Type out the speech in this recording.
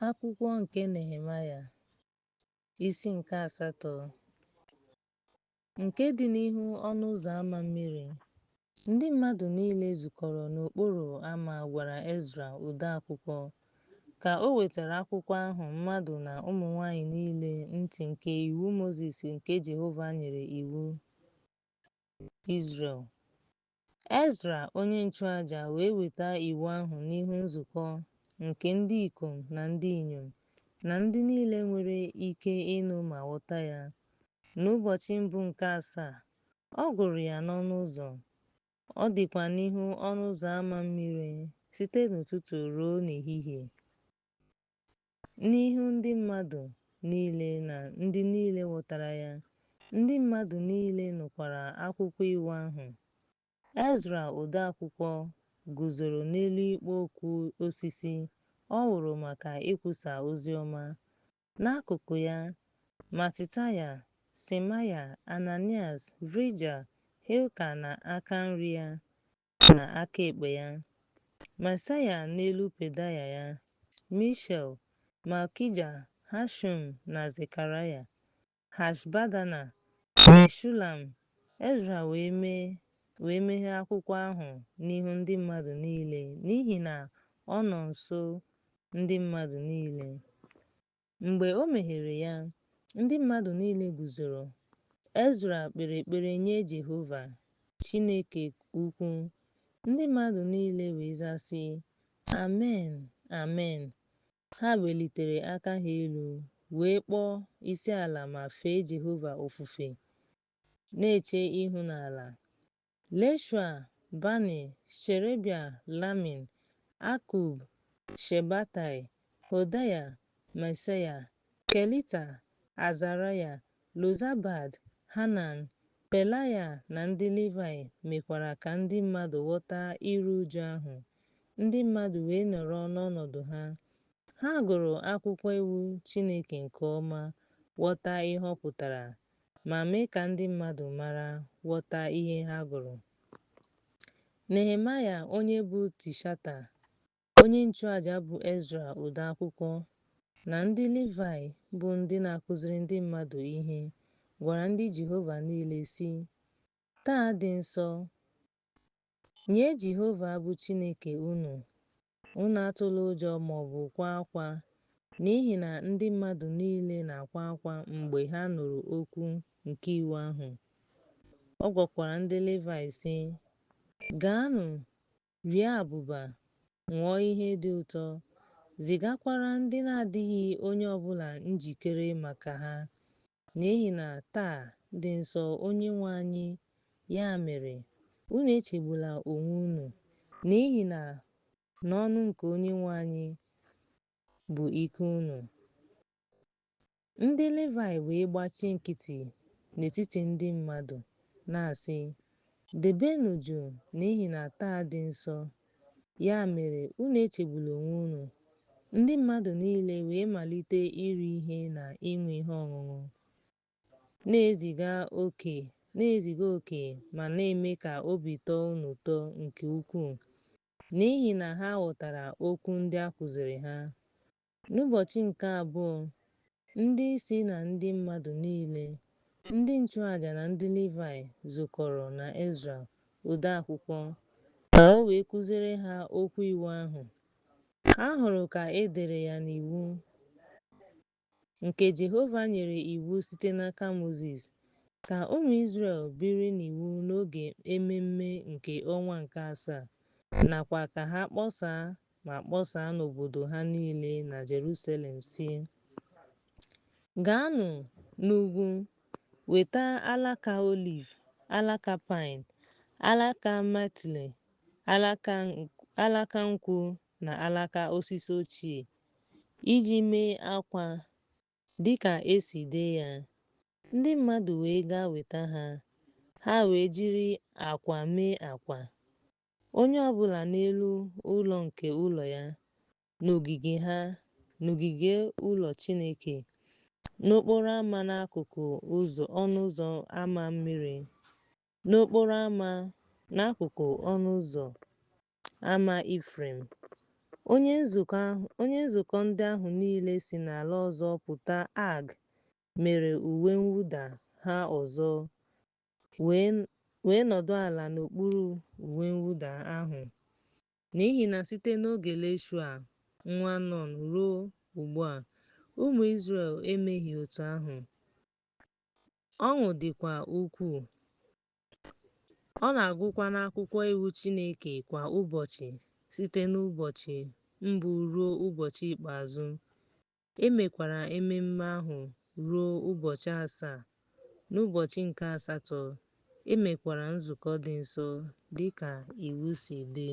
Akwụkwọ nke Nehemaya, isi nke asatọ. Nke dị n'ihu Ọnụ Ụzọ Ama Mmiri. Ndị mmadụ niile zukọrọ n'okporo ama gwara Ezra odeakwụkwọ ka o wetara akwụkwọ ahụ mmadụ na ụmụ nwanyị niile ntị nke iwu Mozis nke Jehova nyere iwu Izrel. Ezra onye nchụaja wee weta iwu ahụ n'ihu nzukọ nke ndị ikom na ndị inyom na ndị niile nwere ike ịnụ ma ghọta ya, n'ụbọchị mbụ nke asaa, ọ gụrụ ya n'ọnụ ụzọ, ọ dịkwa n'ihu Ọnụ Ụzọ Ama Mmiri site n'ụtụtụ ruo n'ehihie, n'ihu ndị mmadụ niile na ndị niile ghọtara ya, ndị mmadụ niile nụkwara akwụkwọ iwu ahụ. Ezra odeakwụkwọ guzoro n'elu ikpo okwu osisi ọ wuru maka ikwusa oziọma. N'akụkụ ya, Matitaia, Shemaya, Ananias, Vijil, Hilkia n'aka nri ya na aka ekpe ya, Maaseia n'elu Pedaia ya, Mishael, Malkija, Hashum na Zekaraya, Hashbadana, Meshulam. Ezra wee meghee akwụkwọ ahụ n'ihu ndị mmadụ niile n'ihi na ọ nọ nso ndị mmadụ niile. Mgbe o meghere ya, ndị mmadụ niile guzoro. Ezra kpere ekpere nye Jehova, Chineke ukwu. Ndị mmadụ niile wee zaa sị, Amen, Amen. Ha welitere aka ha elu, wee kpọọ isiala ma fee Jehova ofufe na-eche ihu n'ala. Jeshua, Bani, Sherebia, Jamin, Akub, Shabetai, Hodaya, Maaseia, Kelita, Azaraya, Jozabad, Hanan, Pelaia na ndị Livayị mekwara ka ndị mmadụ ghọta iru ụjụ ahụ, ndị mmadụ wee nọrọ n'ọnọdụ ha. Ha gụrụ akwụkwọ iwu Chineke nke ọma ghọta ihe ọ pụtara, ma mee ka ndị mmadụ mara ghọta ihe ha gụrụ. Nehemaya onye bụ Tishata, onye nchụaja bụ Ezra ode akwụkwọ, na ndị Livayị bụ ndị na-akụziri ndị mmadụ ihe gwara ndị Jehova niile sị, Taa dị nsọ nye Jehova bụ Chineke unu. Unu atụla ụjọ maọbụ kwaa akwa, n'ihi na ndị mmadụ niile na-akwa akwa mgbe ha nụrụ okwu nke iwu ahụ. Ọ gwakwara ndị Livayị sị, Gaanụ rie abụba, ṅụọ ihe dị ụtọ, zigakwara ndị na-adịghị onye ọbụla njikere maka ha, n'ihi na taa dị nsọ Onyenwe anyị. Ya mere, unu echegbula onwe unu, n'ihi na n'ọṅụ nke Onyenwe anyị bụ ike unu. Ndị Livayị wee gbachi nkịtị n'etiti ndị mmadụ, na-asị, Debenụ jụụ n'ihi na taa dị nsọ. Ya mere, unu echegbula onwe unu. Ndị mmadụ niile wee malite iri ihe na ịṅụ ihe ọṅụṅụ, na-eziga oke ma na-eme ka obi tọọ unu ụtọ nke ukwuu, n'ihi na ha ghọtara okwu ndị a kụziri ha. N'ụbọchị nke abụọ, ndị isi na ndị mmadụ niile, ndị nchụaja na ndị Livayị zukọrọ na Ezra ode akwụkwọ, ka o wee kuziere ha okwu iwu ahụ. Ha hụrụ ka e dere ya n'iwu nke Jehova nyere iwu site n'aka Mosis, ka ụmụ Izrel biri n'iwu n'oge ememme nke ọnwa nke asaa, nakwa ka ha kpọsaa ma kpọsaa n'obodo ha niile na Jerusalem, sị, Gaanụ n'ugwu, weta alaka oliv, alaka paịn, alaka mietul, alaka nkwụ na alaka osisi ochie, iji mee akwa, dịka e si dee ya. Ndị mmadụ wee gaa weta ha, ha wee jiri akwa mee akwa, onye ọ bụla n'elu ụlọ nke ụlọ ya, n'ogige ha, n'ogige ụlọ Chineke, n'okporo ama n'akụkụ ọnụ ụzọ ama mmiri, n'okporo ama n'akụkụ ọnụ ụzọ ama Ifrem. Onye nzukọ ndị ahụ niile si n'ala ọzọ pụta Ag mere uwe mwụda ha ọzọ wee nọdụ ala n'okpuru uwe mwụda ahụ, n'ihi na site n'oge Joshua nwa Nun ruo ugbu a, ụmụ Izrel emeghị otú ahụ, ọṅụ dịkwa ukwuu. Ọ na-agụkwa n'akwụkwọ iwu Chineke kwa ụbọchị site n'ụbọchị mbụ ruo ụbọchị ikpeazụ. E mekwara ememme ahụ ruo ụbọchị asaa, n'ụbọchị nke asatọ, e mekwara nzukọ dị nsọ, dị ka iwu si dị.